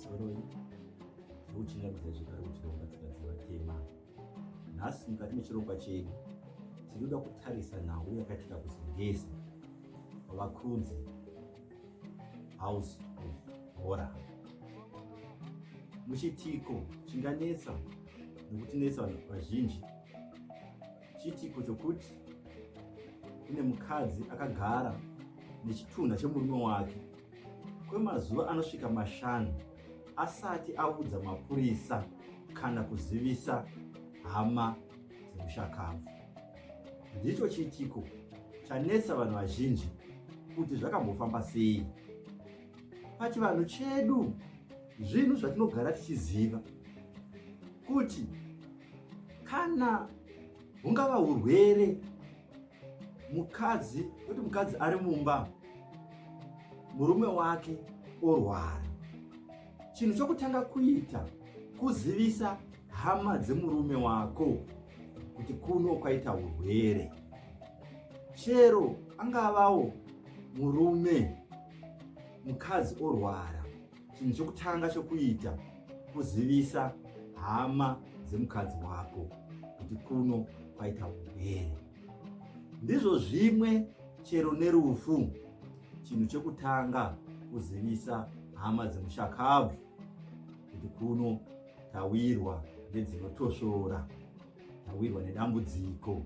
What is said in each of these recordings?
Pamusoroi tinokuchingamidza zvekare kuchirongwa tsika dzevatema. Nhasi mukati mechirongwa chedu tinoda kutarisa nhau yakaitika kuZengeza pavakunzi House of Horror. Muchitiko chinganetsa nokutinetsa vanhu vazhinji chiitiko chokuti kune mukadzi akagara nechitunha chemurume wake kwemazuva anosvika mashanu asati audza mapurisa kana kuzivisa hama dzemushakabvu. Ndicho chiitiko chanetsa vanhu vazhinji kuti zvakambofamba sei. Pachivanhu chedu zvinhu zvatinogara tichiziva kuti kana hungava urwere mukadzi kuti mukadzi ari mumba murume wake orwara chinhu chokutanga kuita kuzivisa hama dzemurume wako kuti kuno kwaita urwere chero angavawo murume mukadzi orwara chinhu chokutanga chokuita kuzivisa hama dzemukadzi wako kuti kuno kwaita urwere ndizvo zvimwe chero nerufu chinhu chekutanga kuzivisa hama dzemushakabvu kuti kuno tawirwa nedzinotosvora tawirwa nedambudziko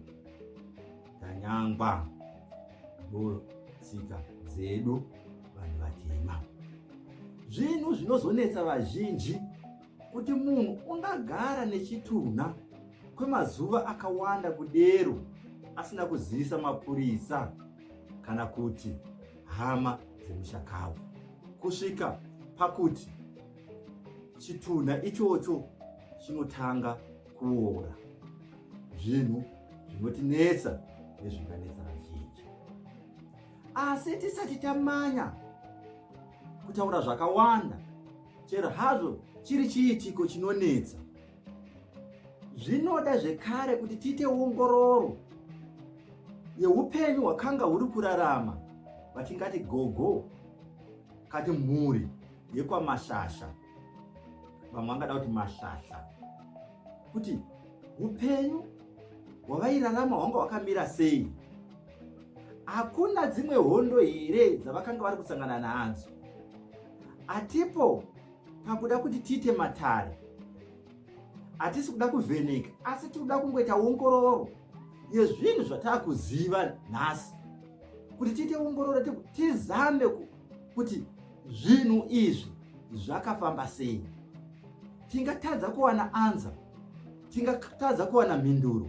tanyangwa ndotsika dzedu vanhu vatema zvinhu zvinozonetsa vazhinji kuti munhu ungagara nechitunha kwemazuva akawanda kudero asina kuzivisa mapurisa kana kuti hama dzemushakabvu kusvika pakuti chitunha ichocho chinotanga kuora zvinhu zvinotinetsa nezvinganetsa vazhinji asi tisati tamanya kutaura zvakawanda chero hazvo chiri chiitiko chinonetsa zvinoda zvekare kuti tiite ongororo yeupenyu hwakanga huri kurarama vatingati gogo kati mhuri yekwaMashasha vamwe vangada kuti Mashasha kuti upenyu hwavairarama hwanga hwakamira sei hakuna dzimwe hondo here dzavakanga vari kusangana nadzo hatipo pakuda kuti tiite matare hatisi kuda kuvheneka asi tiri kuda kungoita ongororo yezvinhu zvataakuziva nhasi kuti tiite ongororo tizame kuti zvinhu izvi zvakafamba sei tingatadza kuwana anza tingatadza kuwana mhinduro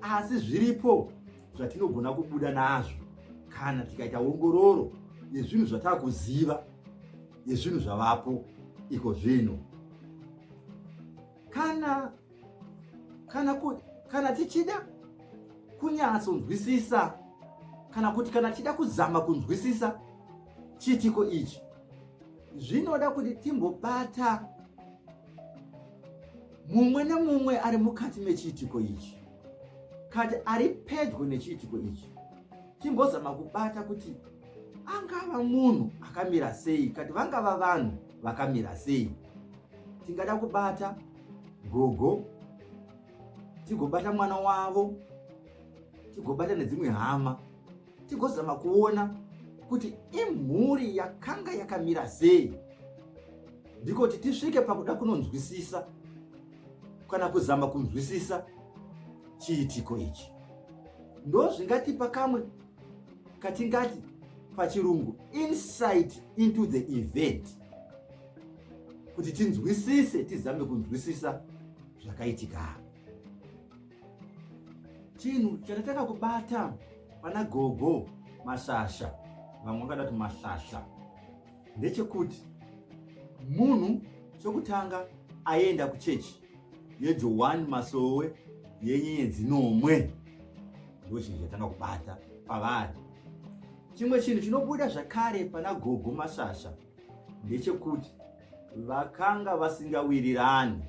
asi zviripo zvatinogona kubuda nazvo kana tikaita ongororo yezvinhu zvatakuziva yezvinhu zvavapo iko zvino kana kana kana tichida kunyatsonzwisisa kana kuti kana tichida kuzama kunzwisisa chiitiko ichi zvinoda kuti timbobata mumwe nemumwe ari mukati mechiitiko ichi kati ari pedyo nechiitiko ichi timbozama kubata kuti angava munhu akamira sei kati vangava vanhu vakamira sei tingada kubata gogo tigobata mwana wavo tigobata nedzimwe hama tigozama kuona kuti imhuri yakanga yakamira sei ndiko kuti tisvike pakuda kunonzwisisa kana kuzama kunzwisisa chiitiko ichi ndozvingatipa kamwe katingati pachirungu insight into the event kuti tinzwisise tizame kunzwisisa zvakaitika chinhu chatatanga kubata pana gogo mashasha vamwe vangada kuti mashasha ndechekuti munhu chokutanga aenda kuchechi yejohani masowe yenyenyedzi nomwe ndo chinhu chatanga kubata pavari chimwe chinhu chinobuda zvakare pana gogo mashasha ndechekuti vakanga vasingawirirani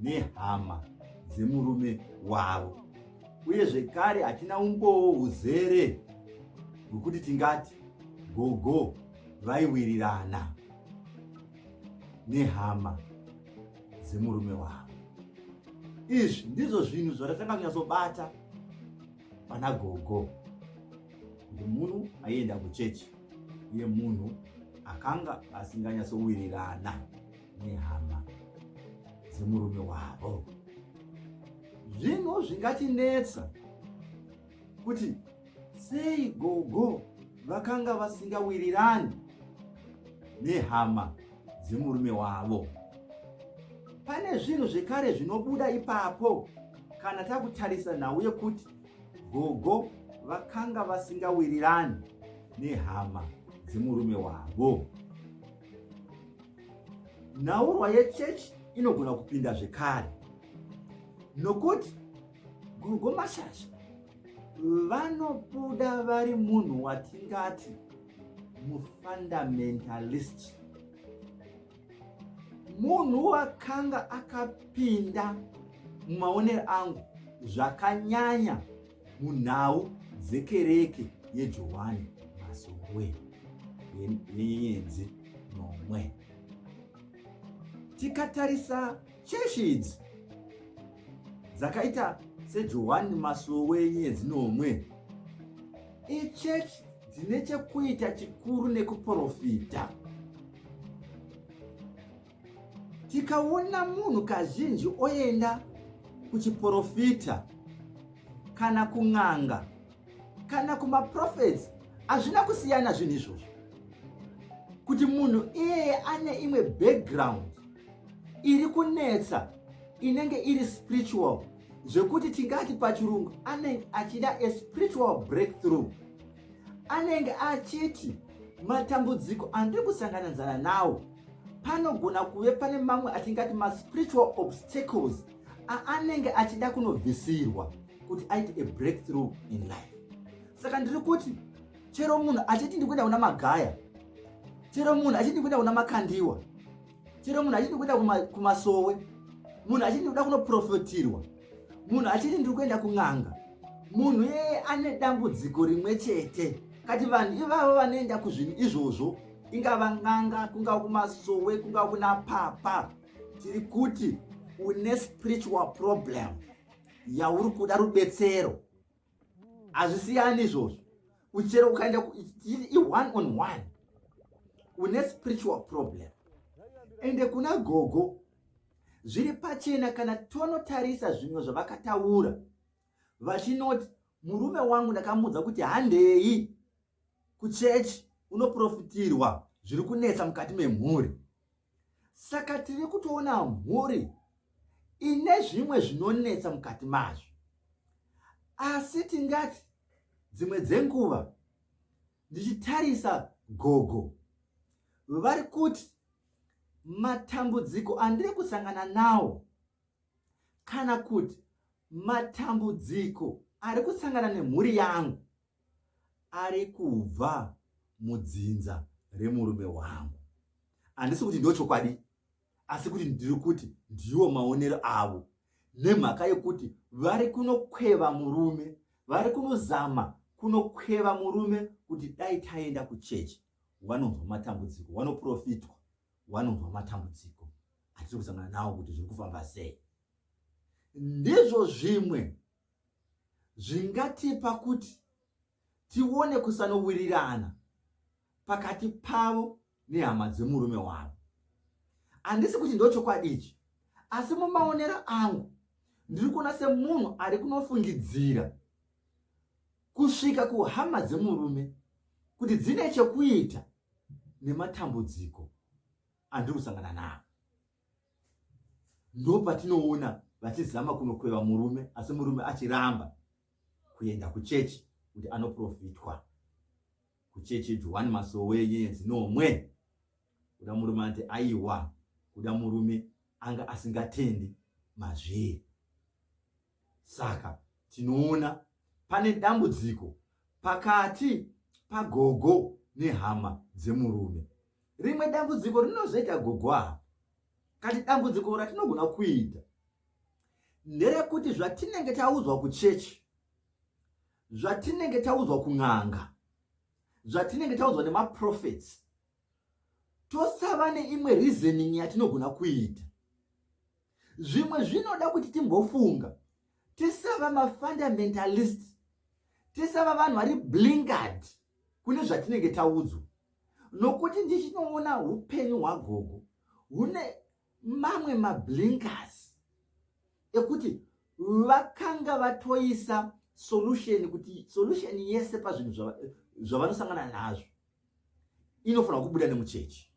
nehama dzemurume wavo uye zvekare hatina umbowo huzere hwekuti tingati gogo vaiwirirana. nehama dzemurume wavo. Izvi ndizvo zvinhu zvatatanga kunyatsobata pana gogo, kuti munhu aienda kuchechi uye munhu akanga asinganyatsowirirana nehama dzemurume wavo. Zvinhu zvingatinetsa kuti sei gogo vakanga vasingawirirani nehama dzemurume wavo. Pane zvinhu zvekare zvinobuda ipapo kana takutarisa nhau yekuti gogo vakanga vasingawirirani nehama dzemurume wavo. Nhaurwa yechechi inogona kupinda zvekare nokuti gogo Mashasha vanobuda vari munhu watingati mufundamentalist, munhu wakanga akapinda mumaonero angu zvakanyanya munhau dzekereke yeJohani Masowe yenyenyedzi nomwe. Tikatarisa chechi idzi dzakaita seJohani Masowe yenyenyedzi nomwe, ichechi dzine chekuita chikuru nekuprofita. Tikaona munhu kazhinji oenda kuchiprofita kana kun'anga kana kumaprofets, hazvina kusiyana zvinhu izvozvo, kuti munhu iyeye ane imwe background iri kunetsa inenge iri spiritual, zvekuti tingati pachirungu anenge achida a spiritual breakthrough. Anenge achiti matambudziko andiri kusangananzana nawo, panogona kuve pane mamwe atingati maspiritual obstacles aanenge achida kunobvisirwa kuti aite a breakthrough in life. Saka ndiri kuti chero munhu achiti ndikuenda kuna Magaya, chero munhu achiti ndikuenda kuna Makandiwa, chero munhu achiti ndikuenda kumasowe, munhu achiti ndikuda kunoprofetirwa, munhu achiti ndiri kuenda kun'anga, munhu iyeye ane dambudziko rimwe chete. Kati vanhu ivavo vanoenda kuzvinhu izvozvo, ingava n'anga, kungava kumasowe, kungava kuna papa, tiri kuti une spiritual problem yauri kuda rubetsero. Hazvisiyani izvozvo. Uchero ukaenda i-one on one, une spiritual problem. Ende kuna gogo zviri pachena kana tonotarisa zvimwe zvavakataura vachinoti, murume wangu ndakamuudza kuti handei kuchechi unoprofitirwa zviri kunetsa mukati memhuri. Saka tiri kutoona mhuri ine zvimwe zvinonetsa mukati mazvo, asi tingati dzimwe dzenguva ndichitarisa gogo vari kuti matambudziko andiri kusangana nawo kana kuti matambudziko ari kusangana nemhuri yangu ari kubva mudzinza remurume wangu. Handisi kuti ndo chokwadi, asi kuti ndiri kuti ndiwo maonero avo, nemhaka yekuti vari kunokweva murume, vari kunozama kunokweva murume kuti dai taenda kuchechi wanonzwa matambudziko, wanoprofitwa, wanonzwa matambudziko atiri kusangana nawo kuti zviri kufamba sei. Ndizvo zvimwe zvingatipa kuti tione kusanowirirana pakati pavo nehama dzemurume wavo. Handisi kuti ndochokwadi ichi, asi mumaonero angu ndiri kuona semunhu ari kunofungidzira kusvika kuhama dzemurume kuti dzine chekuita nematambudziko andiri kusangana nawo. Ndopatinoona vachizama kunokweva murume, asi murume achiramba kuenda kuchechi kuti anoprofitwa kuchechi Johani Masowe yenyenyedzi nomwe. Kuda murume anoti aiwa, kuda murume anga asingatendi mazviri. Saka tinoona pane dambudziko pakati pagogo nehama dzemurume. Rimwe dambudziko rinozoita gogo apa, kati dambudziko ratinogona kuita nderekuti zvatinenge taudzwa kuchechi, zvatinenge taudzwa kun'anga, zvatinenge taudzwa nemaprofets, Tosava neimwe reasoning yatinogona kuita. Zvimwe zvinoda kuti timbofunga, tisava mafundamentalist, tisava vanhu vari blinkered kune zvatinenge taudzwa, nokuti ndichinoona upenyu hwagogo hune mamwe mablinkers ekuti vakanga vatoisa solution, kuti solution yese pazvinhu zvavanosangana nazvo inofanira kubuda nemuchechi.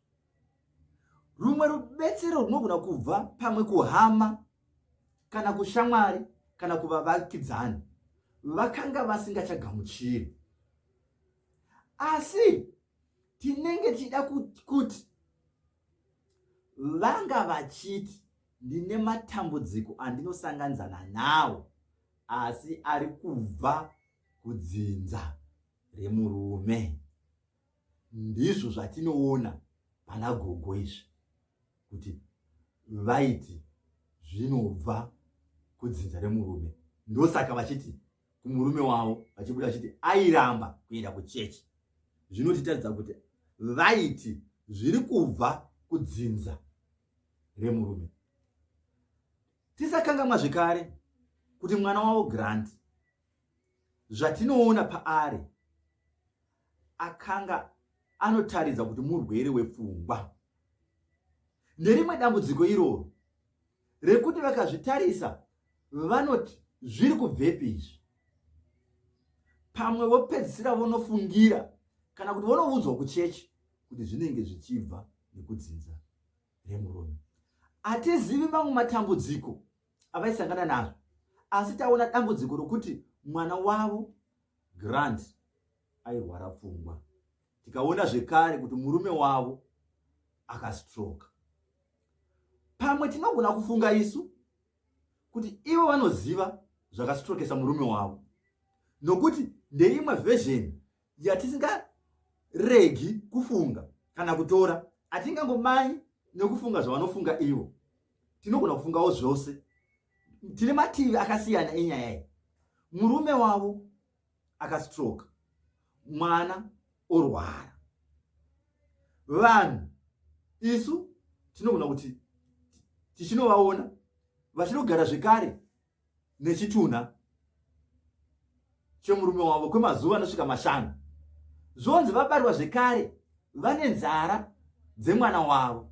Rumwe rubetsero runogona kubva pamwe kuhama kana kushamwari kana kuvavakidzani vakanga vasingachagamuchiri, asi tinenge tichida kuti vanga vachiti ndine matambudziko andinosanganidzana nawo, asi ari kubva kudzinza remurume. Ndizvo zvatinoona pana gogo izvi, kuti vaiti zvinobva kudzinza remurume, ndosaka vachiti kumurume wavo, vachibuda vachiti airamba kuenda kuchechi. Zvinotitaridza kuti vaiti zviri kubva kudzinza remurume. Tisakangamwa zvekare kuti mwana wavo Grant, zvatinoona paari, akanga anotaridza kuti murwere wepfungwa. Nerimwe dambudziko iroro rekuti vakazvitarisa vanoti zviri kubvepi izvi, pamwe vopedzisira vonofungira kana kuti vonoudzwa kuchechi kuti zvinenge zvichibva nekudzinza remurume. Hatizivi mamwe matambudziko avaisangana nazvo, asi taona dambudziko rokuti mwana wavo Grant airwara pfungwa, tikaona zvekare kuti murume wavo akastroka. Pamwe tinogona kufunga isu kuti ivo vanoziva zvakastrokesa murume wavo, nokuti ndeimwe vhezheni yatisingaregi kufunga kana kutora. Hatingangomanyi nekufunga zvavanofunga ivo, tinogona kufungawo zvose. Tine mativi akasiyana enyaya iyi. Murume wavo akastroka, mwana orwara. Vanhu isu tinogona kuti tichinovaona vachinogara zvekare nechitunha chemurume wavo kwemazuva anosvika 5, zvonzi vabarwa zvekare vane nzara dzemwana wavo.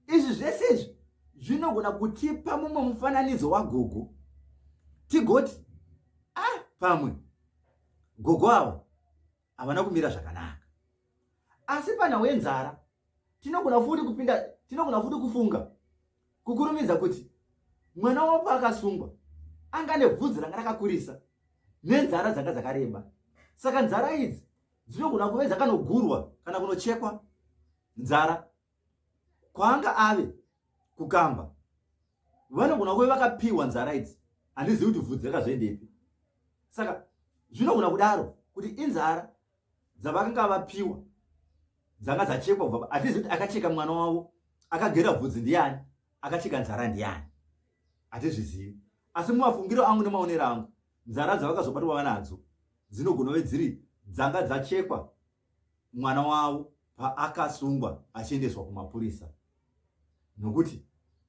Izvi zvese izvi zvinogona kutipa mumwe mufananidzo wagogo, tigoti ah, pamwe gogo avo havana kumira zvakanaka. Asi panhau yenzara tinogona futi kupinda, tinogona futi kufunga kukurumidza kuti mwana wavo paakasungwa anga nebvudzi ranga rakakurisa nenzara dzanga dzakareba, saka nzara idzi dzinogona kuve dzakanogurwa kana kunochekwa nzara kwaanga ave kukamba. Vanogona kuve vakapiwa nzara idzi, handizivi kuti bvudzi rakazoendepi. Saka zvinogona kudaro kuti inzara dzavakanga vapiwa dzanga dzachekwa kubva, hatizivi kuti akacheka mwana wavo akagera bvudzi ndiani, akacheka nzara ndiani, hatizvizivi. Asi mumafungiro angu nemaonero angu, nzara dzavakazobatwa vanadzo dzinogona kuve dziri dzanga dzachekwa mwana wavo paakasungwa achiendeswa kumapurisa, nokuti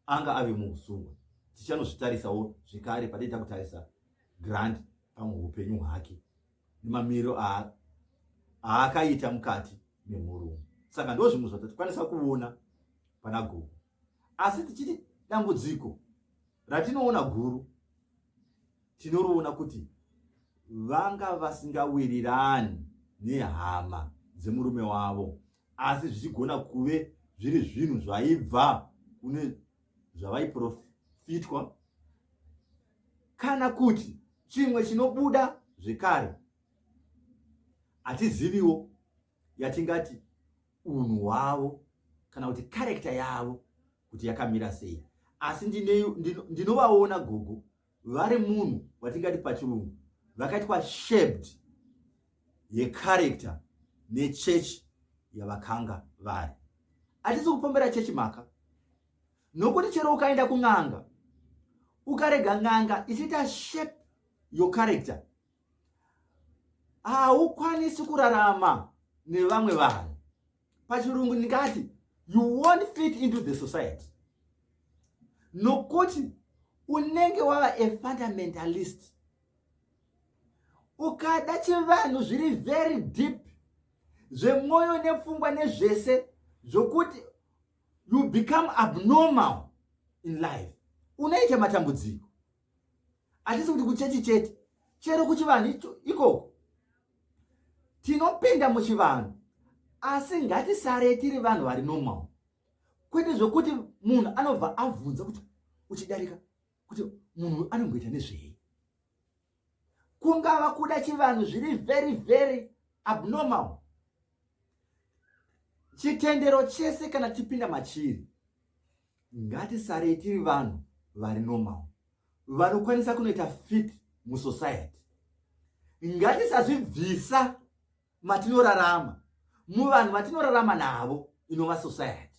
anga ave muusungwa. Tichanozvitarisawo zvekare patinoita kutarisa Grant pamwe upenyu hwake nemamiriro aakaita mukati memhuri. Saka ndo zvimwe zvatakwanisa kuona pana gogo. Asi tichiti dambudziko ratinoona guru, tinoriona kuti vanga vasingawirirani nehama dzemurume wavo, asi zvichigona kuve zviri zvinhu zvaibva kune zvavaiprofitwa, kana kuti chimwe chinobuda zvekare hatiziviwo yatingati unhu hwavo kana kuti karekta yavo kuti yakamira sei. Asi ndinovaona gogo vari munhu watingati pachirungu vakaitwa shaped yekarekta nechechi yavakanga vari. Hatisi kupombera chechi mhaka, nokuti chero ukaenda kun'anga ukarega n'anga ichiita shape your character, haukwanisi kurarama nevamwe vanhu. Pachirungu ndingati you won't fit into the society, nokuti unenge wava a fundamentalist. Ukada chivanhu zviri very deep, zvemwoyo nepfungwa nezvese, zvokuti you become abnormal in life, unoita matambudziko. Hatisi kuti kuchechi chete, chero kuchivanhu ikoko tinopinda muchivanhu, asi ngatisare tiri vanhu vari normal, kwete zvokuti munhu anobva abvunza kuti uchidarika kuti munhu anongoita nezvei. Kungava kuda chivanhu zviri very very abnormal. Chitendero chese kana tipinda machiri, ngatisarei tiri vanhu vari normal, vanokwanisa kunoita fit musociety. Ngatisazvibvisa matinorarama, muvanhu vatinorarama navo, inova society,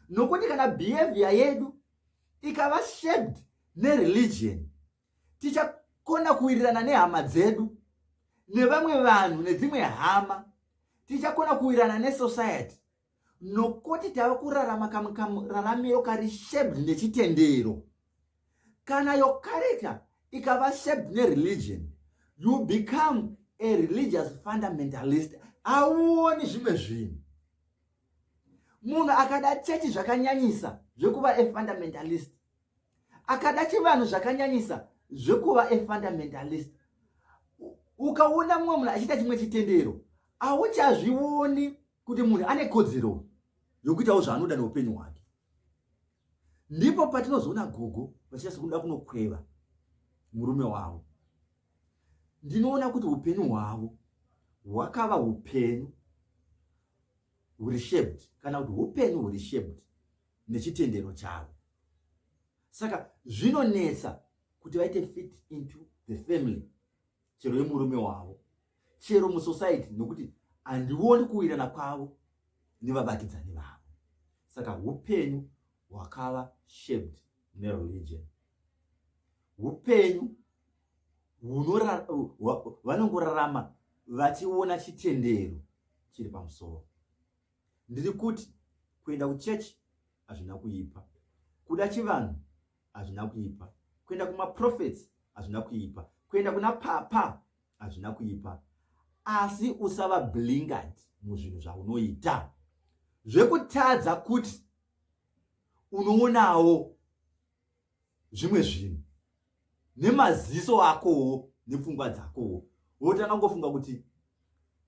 nokuti kana behavior yedu ikava shaped nereligion, tichakona kuwirirana nehama dzedu nevamwe vanhu nedzimwe hama, tichakona kuwirirana nesociety, nokuti tava kurarama kamwe kamuraramiro kari shaped nechitendero. Kana your character ikava shaped nereligion, you become a religious fundamentalist. Hauoni zvimwe zvinhu. Munhu akada chechi zvakanyanyisa zvekuva a fundamentalist, akada chivanhu zvakanyanyisa zvekuva a fundamentalist, ukaona mumwe munhu achiita chimwe chitendero, hauchazvioni kuti munhu ane kodzero yokuitawo zvaanoda neupenyu hwake. Ndipo patinozoona gogo vachiita sekuda kunokweva murume wavo. Ndinoona kuti upenyu hwavo hwakava upenyu huri shaped, kana kuti upenyu huri shaped nechitendero chavo. Saka zvinonetsa kuti vaite fit into the family, chero yemurume wavo, chero musociety, nokuti handioni kuwirana kwavo nevavakidzani vavo. Saka upenyu hwakava shaped nereligion, upenyu vanongorarama vachiona chitendero chiri pamusoro. Ndiri kuti kuenda kuchechi hazvina kuipa, kuda chivanhu hazvina kuipa, kuenda kumaprophets hazvina kuipa, kuenda kuna papa hazvina kuipa, asi usava blinkered muzvinhu zvaunoita zvekutadza kuti unoonawo zvimwe zvinhu nemaziso akowo nepfungwa dzakowo, wotanga ngofunga kuti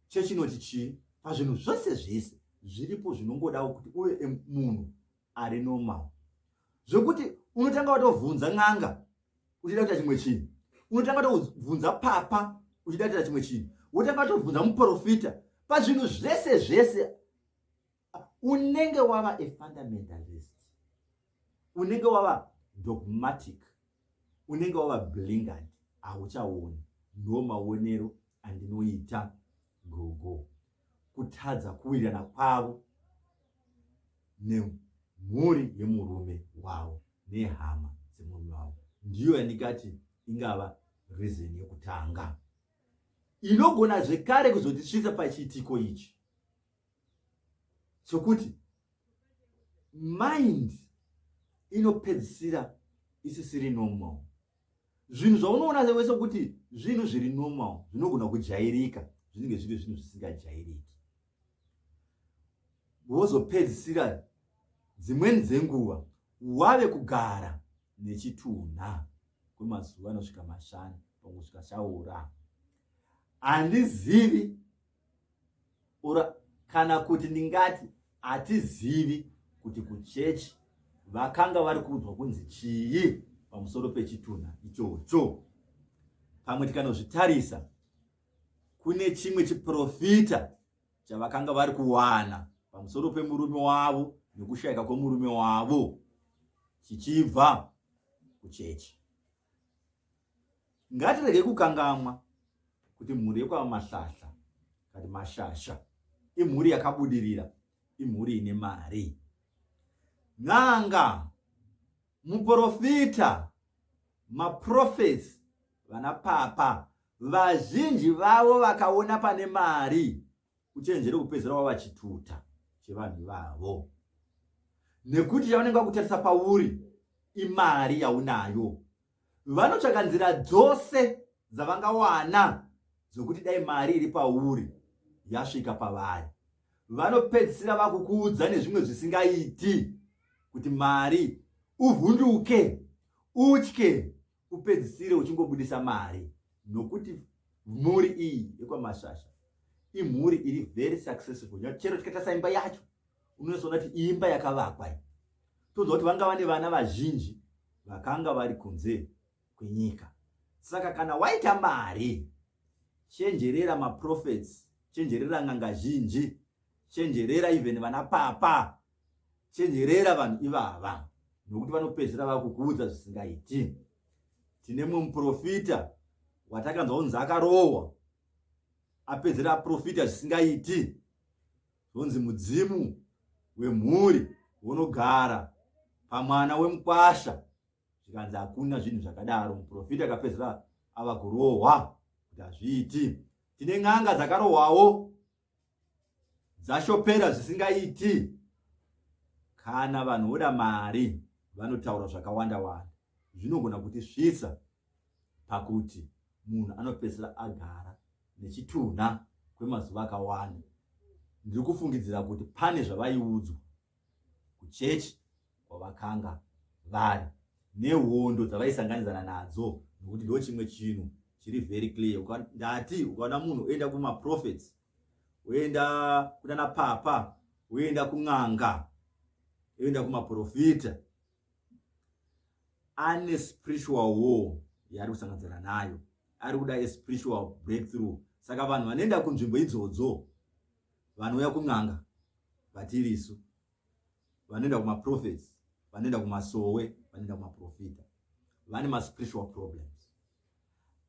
chechinoti chii pazvinhu zvose zvese zviripo. Zvinongodawo kuti uve munhu ari normal, zvekuti unotanga watovhunza n'anga uchida kuita chimwe chinhu, unotanga watovhunza papa uchida kuita chimwe chinhu, wotanga watovhunza muprofita pazvinhu zvese zvese. Unenge wava a fundamentalist, unenge wava dogmatic, unenge wava blinkered, hauchaoni. Ndo maonero andinoita gogo, kutadza kuwirirana kwavo nemhuri yemurume wavo nehama dzemurume wavo, ndiyo yandikati ingava reason yekutanga inogona zvekare kuzotisvitsa pachiitiko ichi chokuti mind inopedzisira isisiri normal. Zvinhu zvaunoona wese kuti zvinhu zviri normal, zvinogona kujairika, zvinenge zviri zvinhu zvisingajairiki. Wozopedzisira dzimweni dzenguva wave kugara nechitunha kwemazuva anosvika 5, pamwe kusvika chaora. Handizivi ura, kana kuti ndingati hatizivi kuti kuchechi vakanga vari kuudzwa kunzi chii pamusoro pechitunha ichocho. Pamwe tikanozvitarisa, kune chimwe chiprofita chavakanga vari kuwana pamusoro pemurume wavo nekushayika kwemurume wavo chichibva kuchechi. Ngatirege kukangamwa kuti mhuri yekwaMahlahla kati Mashasha imhuri yakabudirira, imhuri ine mari. N'anga, muprofita, maprophets, vana papa vazhinji vavo vakaona pane mari, uchenjere kupedzera wava chituta. chevanhu ivavo nekuti chavanenge vakutarisa pauri imari yaunayo. Vanotsvaka nzira dzose dzavangawana dzokuti dai mari iri pauri yasvika pavari. Vanopedzisira vakukuudza nezvimwe zvisingaiti kuti mari uvhunduke, utye, upedzisire uchingobudisa mari nokuti mhuri iyi yekwaMashasha imhuri iri very successful. Chero tikatarisa imba yacho unozoona kuti imba yakavakwa iyi, tonzwa kuti vanga vane vana vazhinji vakanga vari kunze kwenyika. Saka kana waita mari, chenjerera maprophets, chenjerera n'anga zhinji, chenjerera even vana papa, chenjerera vanhu ivava nokuti vanopedzisira vakukuudza zvisingaiti. Tine mumwe muprofita watakanzwa kunzi akarohwa apedzera aprofita zvisingaiti, zvonzi mudzimu wemhuri wonogara pamwana wemukwasha, zvikanzi hakuna zvinhu zvakadaro. Muprofita akapedzera ava kurohwa kuti hazviiti. Tine n'anga dzakarohwawo dzashopera zvisingaiti. Kana vanhu voda mari vanotaura zvakawanda wanda zvinogona kutisvitsa pakuti munhu anopedzisira agara nechitunha kwemazuva akawanda. Ndiri kufungidzira kuti pane zvavaiudzwa kuchechi kwavakanga vari nehondo dzavaisanganidzana nadzo, nokuti ndo chimwe chinhu chiri very clear. Ndati ukaona munhu oenda kumaprophets, oenda kunana papa, oenda kun'anga, oenda kumaprofita, ane spiritual war yaari kusanganidzana nayo, ari kuda a spiritual breakthrough. Saka vanhu vanoenda kunzvimbo idzodzo, vanouya kun'anga vatirisu, vanoenda kumaprophets, vanoenda kumasowe, vanoenda kumaprofita, vane maspiritual problems.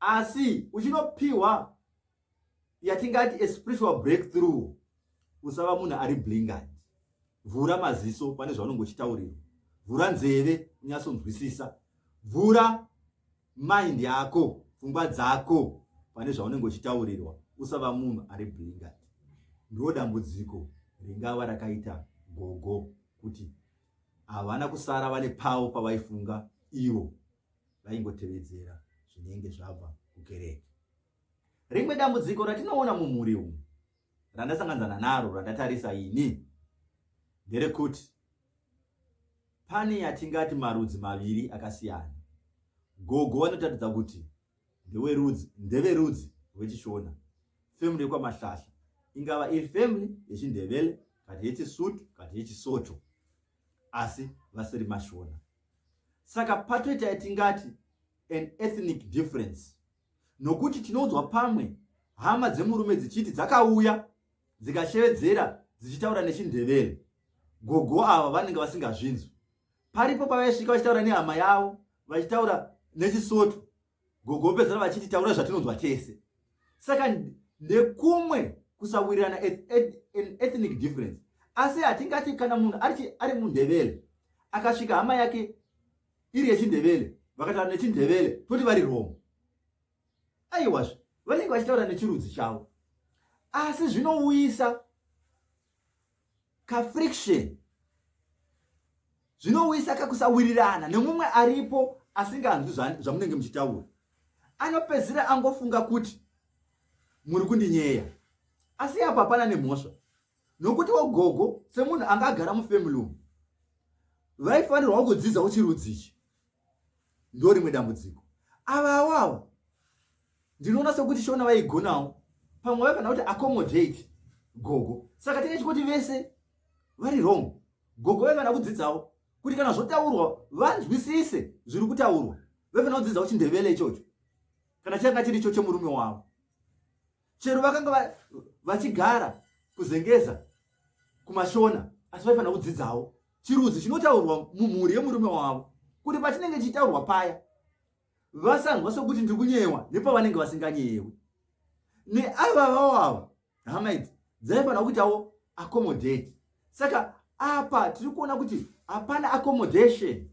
Asi uchinopiwa yatingati a spiritual breakthrough, usava munhu ari blingard. Vhura maziso pane zvaunenge uchitaurirwa, vhura nzeve unyatsonzwisisa, vhura mind yako, pfungwa dzako pane zvaunenge uchitaurirwa. Usava munhu ari blingard. Ndo dambudziko ringava rakaita gogo, kuti havana kusara vane pavo pavaifunga ivo, vaingotevedzera zvinenge zvabva kukereke. Rimwe dambudziko ratinoona mumhuri umu randasanganzana naro, randatarisa ini, nderekuti pane yatingati marudzi maviri akasiyana. Gogo vanotaridza kuti ndeverudzi rwechiShona, family yekwaMahlahla, ingava iri family yechiNdebele kana yechiSuthu kana yechiSotho, asi vasiri maShona. Saka patoita yatingati an ethnic difference, nokuti tinonzwa pamwe hama dzemurume dzichiti dzakauya dzikashevedzera dzichitaura nechiNdebele, gogo ava vanenge vasingazvinzwi. Paripo pavaisvika vachitaura nehama yavo vachitaura nechiSotho, gogo vopedzera vachiti taura zvatinonzwa tese. Saka ndekumwe kusawirirana, an ethnic difference. Asi hatingati kana munhu ari muNdebele akasvika hama yake iri yechiNdebele vakataura nechiNdebele toti vari wrong. Aiwazve, vanenge vachitaura nechirudzi chavo, asi zvinouyisa kafriction, zvinouyisa kakusawirirana nemumwe aripo asinganzwi zvamunenge muchitaura. Anopedzisira angofunga kuti muri kundinyeya, asi apo hapana nemhosva, nokuti wogogo semunhu anga agara mufamily umu vaifanirwa kudzidzawo chirudzi ichi. Ndo rimwe dambudziko. Avawo ava ndinoona sekuti Shona vaigonawo, pamwe vaifanira kuti accommodate gogo. Saka tinge chikuti vese vari wrong. Gogo vaifanira kudzidzawo kuti kana zvotaurwa vanzwisise zviri kutaurwa, vaifanira kudzidzawo chiNdebele ichocho kana changa chiri icho chemurume wavo. Chero vakanga vachigara kuZengeza kumaShona, asi vaifanira kudzidzawo chirudzi chinotaurwa mumhuri yemurume wavo, kuti pachinenge chichitaurwa paya vasanzwa sekuti ndiri kunyewa nepavanenge vasinganyewi. Neava vavo ava hama idzi dzaifanira kuitawo accommodate. Saka apa tiri kuona kuti hapana accommodation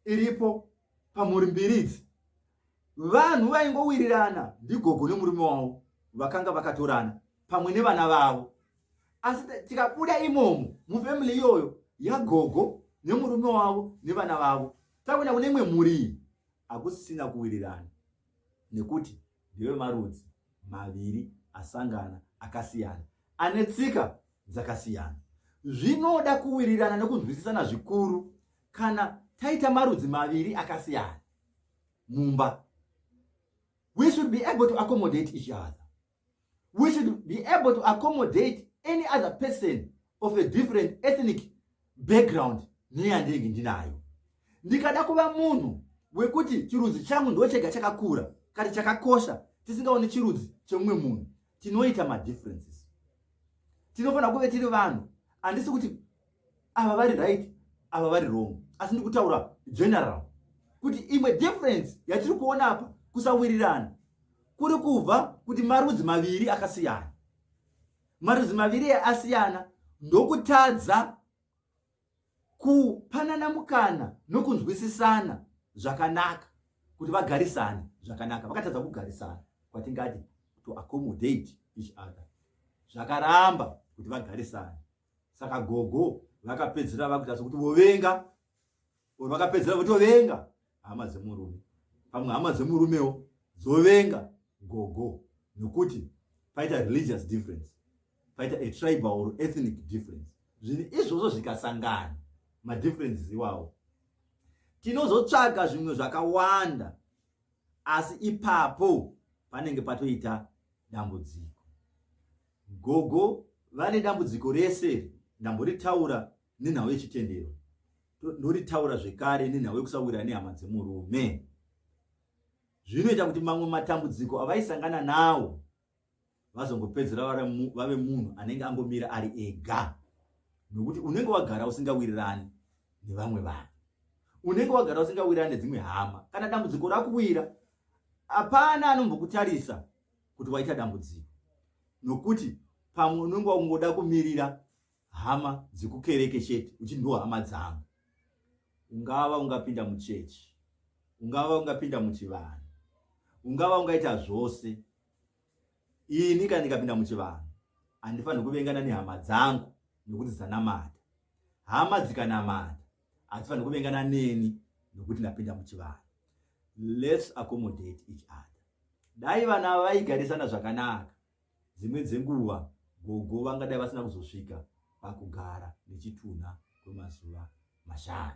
iripo pamhuri mbiri idzi. Vanhu vaingowirirana ndigogo nemurume wavo vakanga vakatorana pamwe nevana vavo. Asi tikabuda imomo mufamily iyoyo yagogo nemurume wavo nevana vavo, takuenda kune imwe mhuri iyi, hakusisina kuwirirana nekuti ndevemarudzi maviri asangana akasiyana ane tsika dzakasiyana. Zvinoda kuwirirana nekunzwisisana zvikuru kana taita marudzi maviri akasiyana mumba. We should be able to accommodate each other. We should be able to accommodate any other person of a different ethnic background neyandinenge ndinayo. Ndikada kuva munhu wekuti chirudzi changu ndo chega chakakura kati chakakosha, tisingaoni chirudzi chemumwe munhu, tinoita madifferences. Tinofanira kuve tiri vanhu. Handisi kuti ava vari right, ava vari wrong, asi ndiri kutaura general kuti imwe difference yatiri kuona apa, kusawirirana kuri kubva kuti marudzi maviri akasiyana. Marudzi maviri asiyana ndokutadza kupanana mukana nokunzwisisana zvakanaka kuti vagarisane zvakanaka. Vakatadza kugarisana kwatingati to accommodate each other, zvakaramba kuti vagarisane. Saka gogo vakapedzera vakuita sekuti vovenga, or vakapedzera votovenga hama dzemurume, pamwe hama dzemurumewo dzovenga gogo, nokuti paita religious difference, paita a tribal or ethnic difference. Zvinhu izvozvo zvikasangana, madifferences iwawo, tinozotsvaga zvimwe zvakawanda, asi ipapo panenge patoita dambudziko. Gogo vane dambudziko rese ndamboritaura nenhau yechitendero, ndoritaura zvekare nenhau yekusawira nehama dzemurume. Zvinoita kuti mamwe matambudziko avaisangana nawo vazongopedzera vave munhu anenge angomira ari ega, nokuti unenge wagara usingawirirani nevamwe vanhu, unenge wagara usingawirirani nedzimwe hama. Kana dambudziko rakuwira, hapana anombokutarisa kuti waita dambudziko, nokuti pamwe unenge wakungoda kumirira hama dzekukereke chete, uchiti ndo hama dzangu. Ungava ungapinda muchechi, ungava ungapinda muchivanhu, ungava ungaita zvose. Ini kana ndikapinda muchivanhu, handifaniri kuvengana nehama dzangu nokuti dzanamata. Hama dzikanamata hadzifaniri kuvengana neni nokuti ndapinda muchivanhu. Let's accommodate each other. Dai vana vaigarisana zvakanaka, dzimwe dzenguva gogo vangadai vasina kuzosvika pakugara nechitunha kwemazuva 5.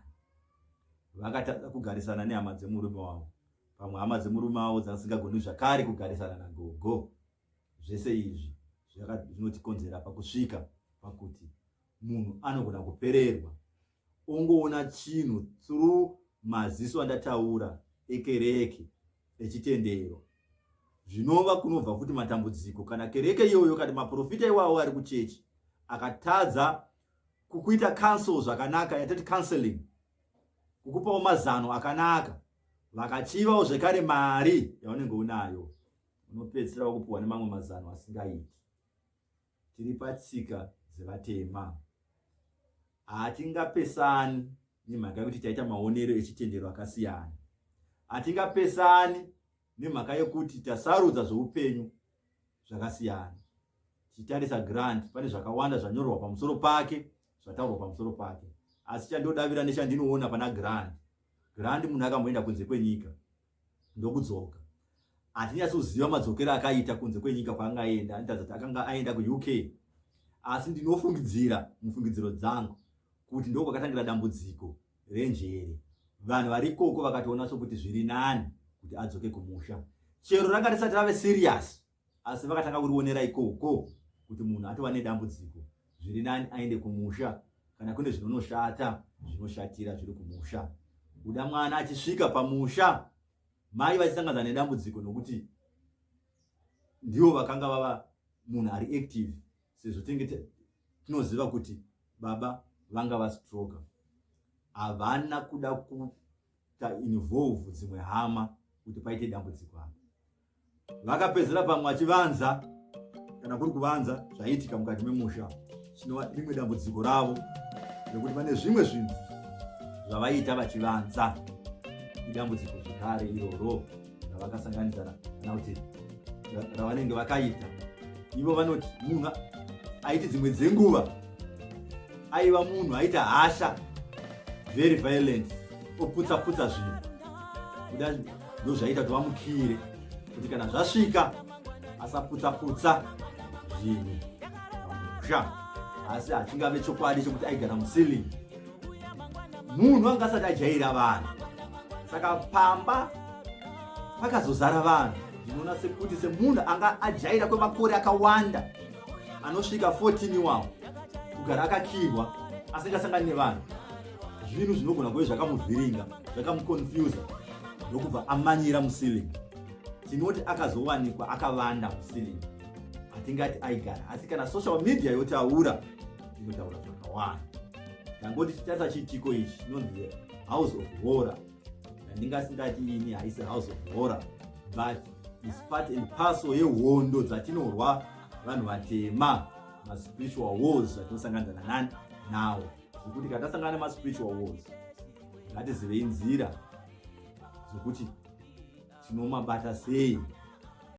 Vakatadza kugarisana nehama dzemurume wavo, pamwe hama dzemurume wavo dzasingagoni zvakare kugarisana nagogo. Zvese izvi zvinotikonzera pakusvika pakuti munhu anogona kupererwa, ongoona chinhu through maziso andataura ekereke, echitendero, zvinova kunobva futi matambudziko. Kana kereke iyoyo kana maprofita iwawo ari kuchechi akatadza kukuita counsel zvakanaka, yatati counseling, kukupawo mazano akanaka, vakachivawo zvekare mari yaunenge unayo, unopedzisira wakupiwa nemamwe mazano asingaiti. Tiri patsika dzevatema, hatingapesani nemhaka yekuti taita maonero echitendero akasiyana. Hatingapesani nemhaka yekuti tasarudza zveupenyu zvakasiyana. Tichitarisa Grant, pane zvakawanda zvanyorwa pamusoro pake, zvataurwa pamusoro pake, asi chandodavira nechandinoona pana Grant, Grant munhu akamboenda kunze kwenyika ndokudzoka. Hatinyatsoziva madzokero akaita kunze kwenyika kwaanga aenda, anotaridza kuti akanga aenda kuUK, asi ndinofungidzira mufungidziro dzangu kuti ndokwakatangira dambudziko renjere. Vanhu vari ikoko vakatoona sokuti zviri nani kuti adzoke kumusha, chero ranga risati rave serious, asi vakatanga kurionera ikoko kuti munhu atova nedambudziko, zviri nani aende kumusha. Kana kune zvinonoshata, zvinoshatira zviri kumusha. Kuda mwana achisvika pamusha, mai vachisangana nedambudziko, nokuti ndivo vakanga vava munhu ari active, sezvo tinenge tinoziva kuti baba vanga vastroka. Havana kuda kuta involve dzimwe hama kuti paite dambudziko apa. Vakapedzera pamwe vachivanza, kana kuri kuvanza zvaiitika mukati memusha, chinova rimwe dambudziko ravo, nekuti pane zvimwe zvinhu zvavaiita vachivanza. Idambudziko zvekare iroro ravakasanganidzana, kana kuti ravanenge vakaita ivo. Vanoti munhu Aiti dzimwe dzenguva aiva munhu aita hasha, very violent, oputsa putsa zvinhu. Kuda ndozvaita kuti vamukire kuti kana zvasvika asaputsa putsa zvinhu pamusha. Asi hachingave chokwadi chekuti aigara muceiling. Munhu anga asati ajaira vanhu, saka pamba pakazozara vanhu, ndinoona sekuti semunhu anga ajaira kwemakore akawanda anosvika 14 iwawo kugara akakirwa asingasangani nevanhu, zvinhu zvinogona kuve zvakamuvhiringa, zvakamuconfusa, ndokubva amanyira muceiling. Tinoti akazowanikwa akavanda muceiling, hatingati aigara. Asi kana social media yotaura, inotaura zvakawanda. Tangoti tichitarisa chiitiko ichi chinonzi house of horror, yandingasingati ini haisi house of horror, but is part and parcel yehondo dzatinorwa vanhu vatema, maspiritual wars atinosangana nani nawo. Zvekuti kana tasangana nemaspiritual wars, ngatizivei nzira dzokuti tinomabata sei.